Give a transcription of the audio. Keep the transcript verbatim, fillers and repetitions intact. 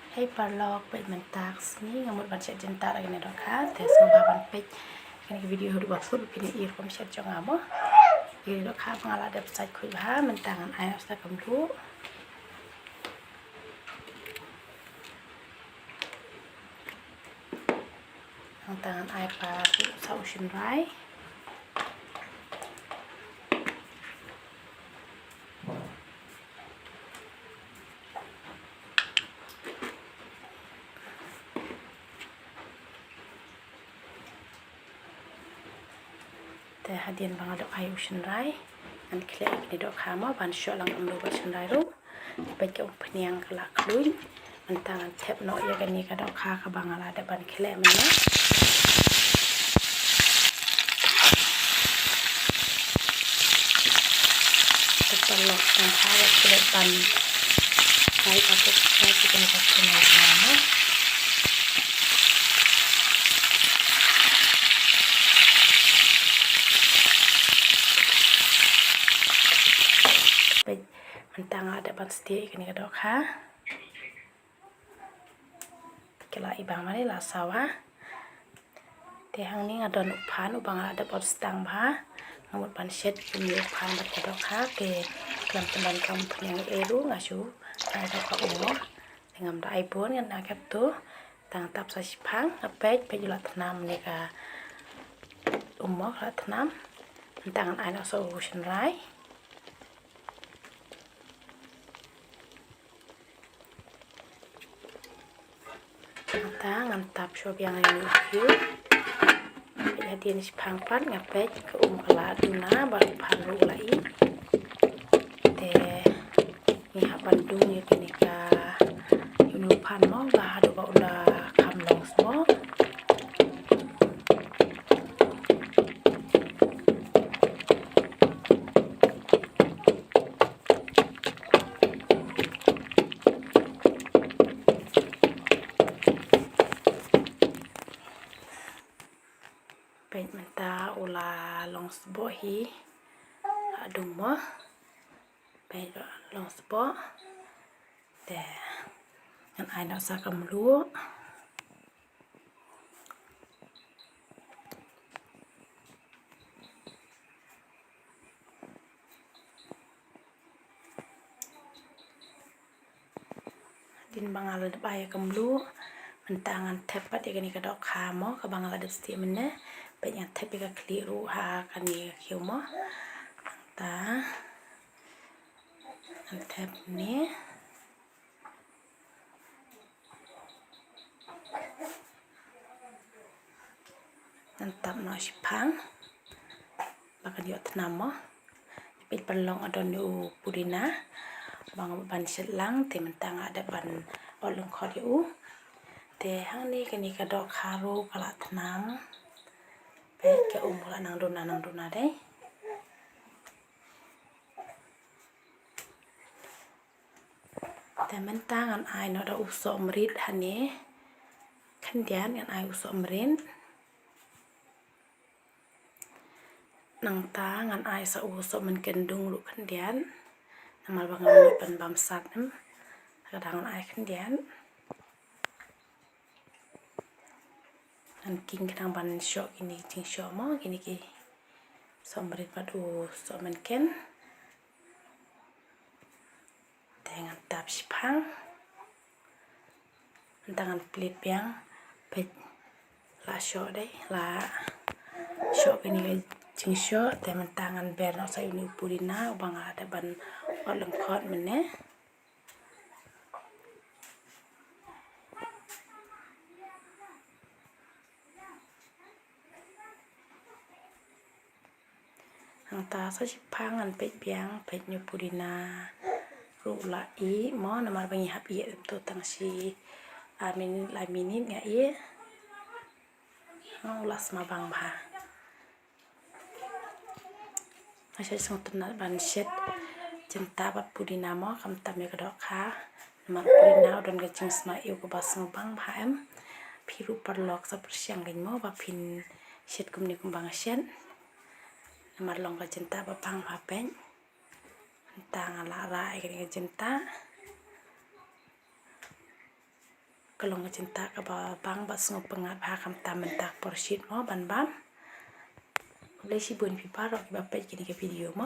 Hei paralok, peit mynta ka sngi nga mut ban shet jyntar ïa kane ka dohkha, te sngewbha ban peit ïa kane ka video haduh ba kut ba phin ïohi rukom shet jong nga mo. Ïa kane ka dohkha ba nga la dep sait khuid bha, mynta ngan ai noh sa ka mluh. Nangta ngan ai pat sa u shynrai. Te hadien ba nga dep ai u shynrai, ngan khleh ïa kane ka dohkha mo ban shoh lang ka mluh bad shynrai ruh. Peit ka umphniang ka la khluit. Mynta ngan thep noh ïa kane ka dohkha kaba nga la dep ban khleh mynne. Te paralok, ngan sa ïa khleh ban ai ka puk sa ki kane ka kane ka mo. Peit, mynta nga la dep ban stieh ïa kane ka dohkha. Ki la i bang mane la sawa. Te hangne nga don u phan uba nga la dep ot stang bha. Nga mut ban shet ïa une u phan bad ka dohkha, te khlem pynban ka umphniang ei ruh nga shu ai da ka um mo. Te ngam da ai bun, ngan ai katto. Tang tap sa shiphang, nga peit, peit u la thnam ne ka um mo, ka la thnam. Mynta ngan ai noh sa u shynrai. Mynta ngan tap shuwa biang ïa une u khiew. Peit hadien shiphang pat nga peit ka um ka la duna bad u phan ruh u la ih. Te ngi hap ban dung ïa kane ka, ïa une u phan mo, ba haduh ba u la kham long sboh. Peit mynta u la long sboh hi. La dung mo. Peit u la long sboh. Te ngan ai noh sa ka mluh. Hadien ba nga la dep ai ïa ka mluh, mynta ngan thep pat ïa kane ka dohkha mo, kaba nga la dep stieh mynne. Peit ngan thep ïa ka khlieh ruh ha kane ka khiew mo. Mynta ngan thep ne. Ngan tap noh shiphang ba kan ïoh thnam mo. Peit paralok, nga don ïa u pudina ba nga mut ban shet lang, te mynta nga dep ban ot lyngkhot ïa u. Te hangne kane ka dohkha ruh ka la thnam. Peit ka um ka la nang duna nang duna dei. Te mynta ngan ai noh da u sohmrit hangne khyndiat, ngan ai u sohmrit. Nangta ngan ai sa u sohmynken dung ruh khyndiat. Namar ba nga mut ban bam sat em. Ka dang ngan ai khyndiat. Ngan king khnang ban shoh kine ki jingshoh mo, kine ki sohmrit bad u sohmynken. Te ngan tap shiphang. Mynta ngan plie biang. Peit, la shoh dei, la shoh kine ki jingshoh. Te mynta ngan ber noh sa ïa une u pudina uba nga la dep ban ot lyngkhot mynne. Nangta sa shiphang ngan peit biang, peit une u pudina ruh u la ih mo, namar ba ngi hap ih em to tang shi, ah, minit, lai minit nga ih. Nga, u la sma bang bha. Nga shait sngewtynnat ban shet jynta bad pudina mo, khamtam ïa ka dohkha. Namar pudina u don ka jingsma ïew kaba sngewbang bha em. Phi ruh paralok sa pyrshang kein mo ba phin shet kumne kumba nga shet. Namar long ka jynta ba bang bha peit. Mynta nga la rah ïa kane ka jynta. ka long ka jingtah kaba bang bad sngewpyngngad bha, khamtam mynta ka por shit mo ban bam. Khublei shibun phi baroh kiba peit kine ki video mo.